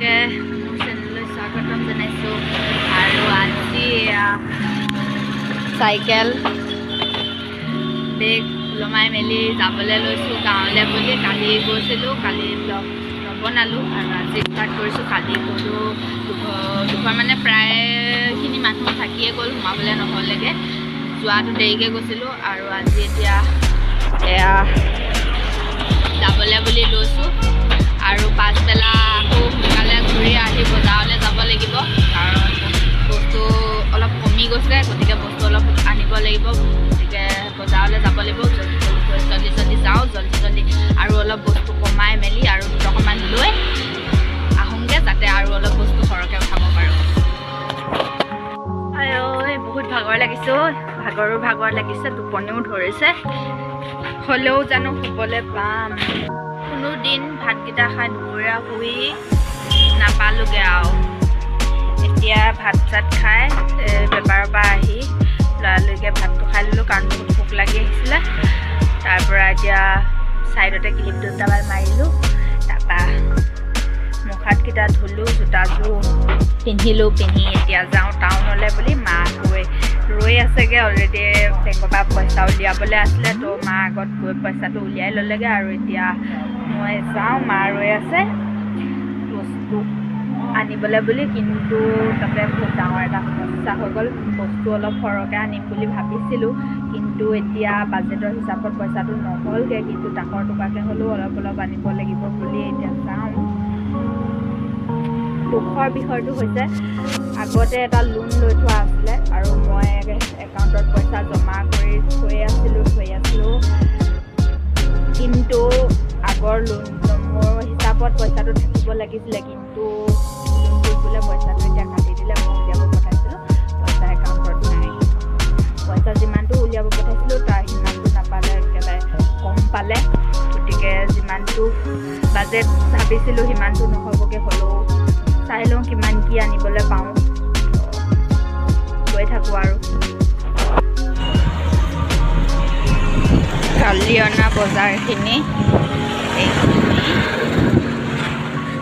সকলোকে মোৰ চেনেললৈ স্বাগতম জনাইছোঁ। আৰু আজি এয়া চাইকেল বেগ ওলমাই মেলি যাবলৈ লৈছোঁ গাঁৱলৈ বুলি। কালি গৈছিলোঁ, কালি ব্লগ নবনালোঁ আৰু আজি ষ্টাৰ্ট কৰিছোঁ। কালি গ'লোঁ, দুঘৰ দুঘৰ মানে প্ৰায়খিনি মানুহ থাকিয়ে গ'ল, সোমাবলৈ নহ'লেগৈ। যোৱাটো দেৰিকৈ গৈছিলোঁ আৰু আজি এতিয়া এয়া যাবলৈ বুলি লৈছোঁ আৰু পাছবেলা আকৌ সোনকালে ঘূৰি আহি বজাৰলৈ যাব লাগিব, কাৰণ বস্তু অলপ কমি গৈছে, গতিকে বস্তু অলপ আনিব লাগিব। গতিকে বজাৰলৈ যাব লাগিব। জল্দি জল্দি, জল্দি জল্দি যাওঁ, জল্দি জল্দি আৰু অলপ বস্তু কমাই মেলি আৰু 2 টকামান লৈ আহোঁগৈ, যাতে আৰু অলপ বস্তু সৰহকৈ উঠাব পাৰোঁ। আই ঐ, বহুত ভাগৰ লাগিছে ঐ। ভাগৰো ভাগৰ লাগিছে, টোপনিও ধৰিছে। হ'লেও জানো শুবলৈ পাম? কোনো দিন ভাতকেইটা খাই দুপৰীয়া শুই নাপালোগৈ আৰু এতিয়া ভাত চাত খাই বেপাৰৰ পৰা আহি লৰালৰিকৈ ভাতটো খাই ল'লোঁ, কাৰণ বহুত ভোক লাগি আহিছিলে। তাৰ পৰা এতিয়া ছাইডতে ক্লিপ দুটামান মাৰিলোঁ, তাৰপৰা মুখ হাতকেইটা ধুলোঁ, জোতাযোৰ পিন্ধিলোঁ। পিন্ধি এতিয়া যাওঁ টাউনলৈ বুলি। মা গৈ ৰৈ আছেগৈ অলৰেডি। বেংকৰ পৰা পইচা উলিয়াবলৈ আছিলে, তো মা আগত গৈ পইচাটো উলিয়াই ল'লেগৈ আৰু এতিয়া মই যাওঁ। মা ৰৈ আছে বস্তু আনিবলৈ বুলি। কিন্তু তাতে বহুত ডাঙৰ এটা সমস্যা হৈ গ'ল। বস্তু অলপ সৰহকৈ আনিম বুলি ভাবিছিলোঁ, কিন্তু এতিয়া বাজেটৰ হিচাপত পইচাটো নহ'লগৈ। কিন্তু তাকৰ টকাকৈ হ'লেও অলপ অলপ আনিব লাগিব বুলি এতিয়া যাওঁ। দুখৰ বিষয়টো হৈছে, আগতে এটা লোন লৈ থোৱা আছিলে আৰু মই একাউণ্টত পইচা জমা কৰি থৈ আছিলোঁ। কিন্তু আগৰ লোন মোৰ হিচাপত পইচাটো থাকিব লাগিছিলে, কিন্তু লোনটোত বোলে পইচাটো এতিয়া কাটি দিলে। মই উলিয়াব পঠাইছিলোঁ, পইচা একাউণ্টত নাই। পইচা যিমানটো উলিয়াব পঠাইছিলোঁ, তাৰ সিমানটো নাপালে, একেবাৰে কম পালে। গতিকে যিমানটো বাজেট ভাবিছিলোঁ, সিমানটো নহ'বগৈ। হ'লেও চাই লওঁ কিমান কি আনিবলৈ পাওঁ। গৈ থাকোঁ। আৰু কালি অনা বজাৰখিনি এইখিনি।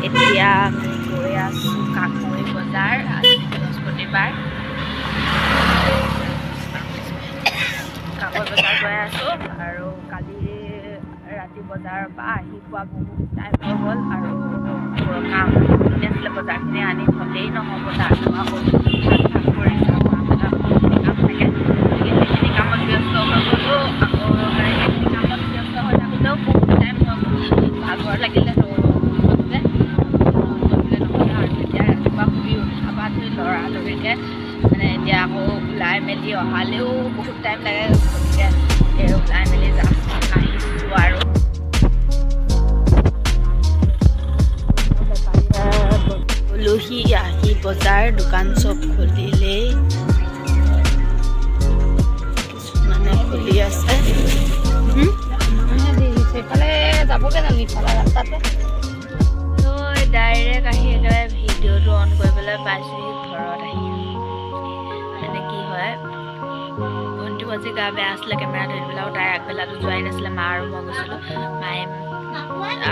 এতিয়া আমি গৈ আছোঁ কাকৈ বজাৰ। আজি বৃহস্পতিবাৰ, কাকৈ বজাৰ গৈ আছোঁ। আৰু কালি ৰাতি বজাৰৰ পৰা আহি পোৱা বহুত টাইম হৈ গ'ল আৰু কাম বহুতখিনি আছিলে। বজাৰখিনি আনি থ'লেই নহ'ব, তাতো আকৌ ভাগ ভাগ কৰি চাফা মেলা বহুতখিনি কাম থাকে। গতিকে সেইখিনি কামত ব্যস্ত হৈ গ'লোঁ। আকৌ মানে সেইখিনি কামত ব্যস্ত হৈ থাকোঁতেও বহুত টাইম হৈ গ'ল, ভাগৰ লাগিলে, তো কৰিবলৈ নহ'লে। আৰু এতিয়া ৰাতিপুৱা শুই উঠাৰ পৰা ধৰি লৰালৰিকৈ মানে এতিয়া আকৌ ওলাই মেলি অহালেও বহুত টাইম লাগে। গতিকে এই ওলাই মেলি জাষ্ট আহিছোঁ। আৰু গ'লোহি আহি বজাৰ, দোকান চব খুলিলেই, কিছুমানে খুলি আছে। সেইফালে যাবগৈ জানো, ইফালে ৰাস্তাতে? ডাইৰেক্ট আহি একেবাৰে ভিডিঅ'টো অন কৰিবলৈ পাইছোহি ঘৰত আহি। মানে কি হয়, ভণ্টিও আজি গা বেয়া আছিলে, কেমেৰা ধৰি পেলাই তাই আগবেলাটো যোৱাই নাছিলে। মা আৰু মই গৈছিলোঁ। মায়ে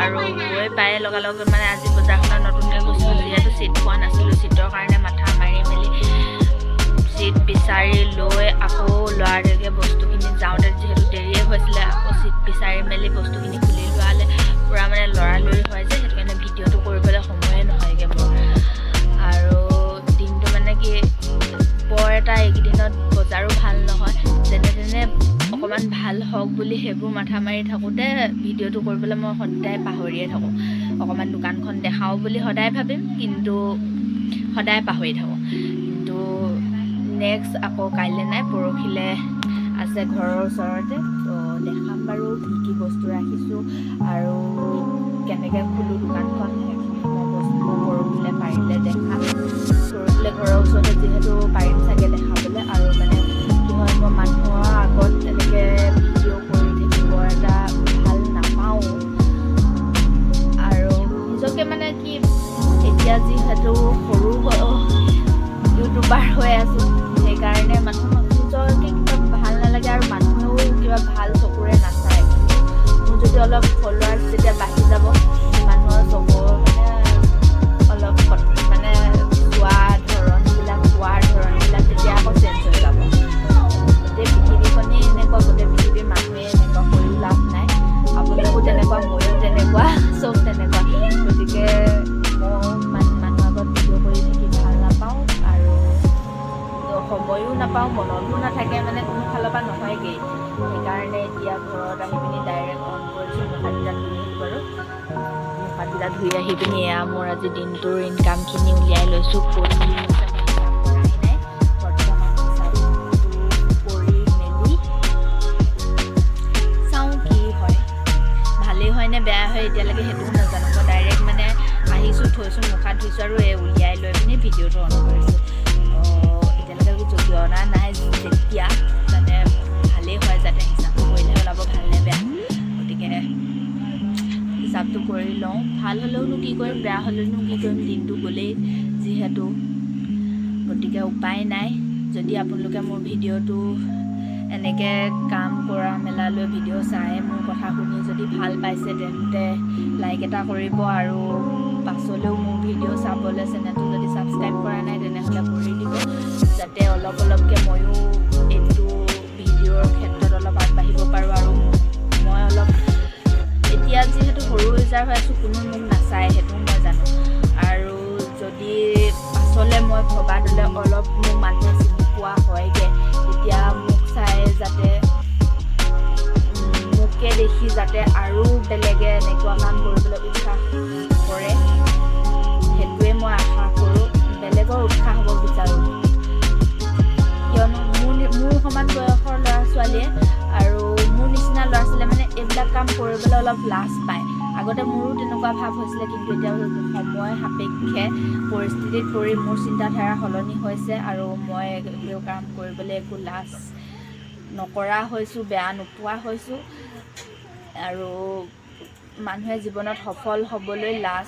আৰু গৈ পায়ে লগালগ মানে আজি বজাৰখনত নতুনকৈ গৈছিলোঁ যিহেতু চিট পোৱা নাছিলোঁ। চিটৰ কাৰণে মাথা মাৰি মেলি চিট বিচাৰি লৈ আকৌ লৰালৰিকৈ বস্তুখিনি যাওঁতে যিহেতু দেৰিয়ে হৈছিলে, আকৌ চিট বিচাৰি মেলি বস্তুখিনি খুলি লোৱালে পূৰা মানে লৰালৰি হয় যে, সেইটো কাৰণে ভিডিঅ'টো কৰিবলৈ সময়ে নহয়গৈ মোৰ। আৰু দিনটো মানে কি, বৰ এটা এইকেইদিনত বজাৰো ভাল নহয়। যেনে তেনে অকণমান ভাল হওক বুলি সেইবোৰ মাথা মাৰি থাকোঁতে ভিডিঅ'টো কৰিবলৈ মই সদায় পাহৰিয়ে থাকোঁ। অকণমান দোকানখন দেখাওঁ বুলি সদায় ভাবিম, কিন্তু সদায় পাহৰি থাকোঁ। কিন্তু নেক্সট আকৌ কাইলৈ নাই, পৰহিলৈ আছে ঘৰৰ ওচৰতে, তো দেখাম বাৰু কি কি বস্তু ৰাখিছোঁ আৰু কেনেকৈ খোলোঁ দোকানখন, সেইখিনি মই বস্তু পৰহিলৈ পাৰিলে দেখাম। পৰহিলৈ ঘৰৰ ওচৰতে যিহেতু পাৰিম চাগে দেখাবলৈ। আৰু মানে কি হয়, মই মানুহৰ আগত তেনেকৈ ভিডিঅ' কৰি থাকিব এটা ভাল নাপাওঁ। আৰু নিজকে মানে কি, এতিয়া যিহেতু সৰু ইউটিউবাৰ হৈ আছোঁ, সেইকাৰণে মানুহক নিজকে কিবা ভাল নালাগে আৰু মানুহেও কিবা ভাল চকুৰে নাচায়। মোৰ যদি অলপ ফলোৱাৰ্ছ যেতিয়া বাঢ়ি যাব, মানুহৰ চকুৰ মানে অলপ মুখ হাতকেইটা ধুই আহি পিনি এয়া মোৰ আজি দিনটোৰ ইনকামখিনি উলিয়াই লৈছোঁ। ক'ত কি হৈছে মই হিচাপ কৰাই নাই। বৰ্তমান হিচাপটো কৰি মেলি চাওঁ কি হয়, ভালেই হয় নে বেয়া হয় এতিয়ালৈকে সেইটোও নাজানো। মই ডাইৰেক্ট মানে আহিছোঁ, থৈছোঁ, মুখ হাত ধুইছোঁ আৰু এই উলিয়াই লৈ পিনি ভিডিঅ'টো অন কৰিছোঁ। এতিয়ালৈকে একো জনা নাই যেতিয়া মানে ভালেই হয়, যাতে হিচাপটো কৰিলেহে ওলাব ভাল নে বেয়া। গতিকে হিচাপটো কৰি লওঁ। ভাল হ'লেওনো কি কৰিম, বেয়া হ'লেওনো কি কৰিম, দিনটো গ'লেই যিহেতু, গতিকে উপায় নাই। যদি আপোনালোকে মোৰ ভিডিঅ'টো এনেকৈ কাম কৰা মেলালৈ ভিডিঅ' চাই মোৰ কথা শুনি যদি ভাল পাইছে, তেন্তে লাইক এটা কৰিব আৰু পাছলৈও মোৰ ভিডিঅ' চাবলৈ চেনেলটো যদি ছাবস্ক্ৰাইব কৰা নাই, তেনেহ'লে কৰি দিব, যাতে অলপ অলপকৈ ময়ো এইটো ভিডিঅ'ৰ ক্ষেত্ৰত অলপ আগবাঢ়িব পাৰোঁ। আৰু মই অলপ এতিয়া যিহেতু সৰু ইউজাৰ হৈ আছোঁ, কোনো মোক নাচায়, সেইটোও মই জানো। আৰু যদি পাছলৈ মই ভবা দৰে অলপ মোক মানুহে চিনি পোৱা হয়গৈ, তেতিয়া মোক চাই যাতে মোকে দেখি যাতে আৰু বেলেগে এনেকুৱা কাম কৰিবলৈ উৎসাহ কৰে, সেইটোৱে মই আশা কৰোঁ। বেলেগৰ উৎসাহ হ'ব বিচাৰোঁ, কিয়নো মোৰ সমান বয়সৰ ল'ৰা ছোৱালীয়ে আৰু মোৰ নিচিনা ল'ৰা ছোৱালীয়ে মানে এইবিলাক কাম কৰিবলৈ অলপ লাজ পায়। আগতে মোৰো তেনেকুৱা ভাৱ হৈছিলে, কিন্তু এতিয়া সময় সাপেক্ষে পৰিস্থিতিত পৰি মোৰ চিন্তাধাৰা সলনি হৈছে আৰু মই এইবোৰ কাম কৰিবলৈ একো লাজ নকৰা হৈছোঁ, বেয়া নোপোৱা হৈছোঁ। আৰু মানুহে জীৱনত সফল হ'বলৈ লাজ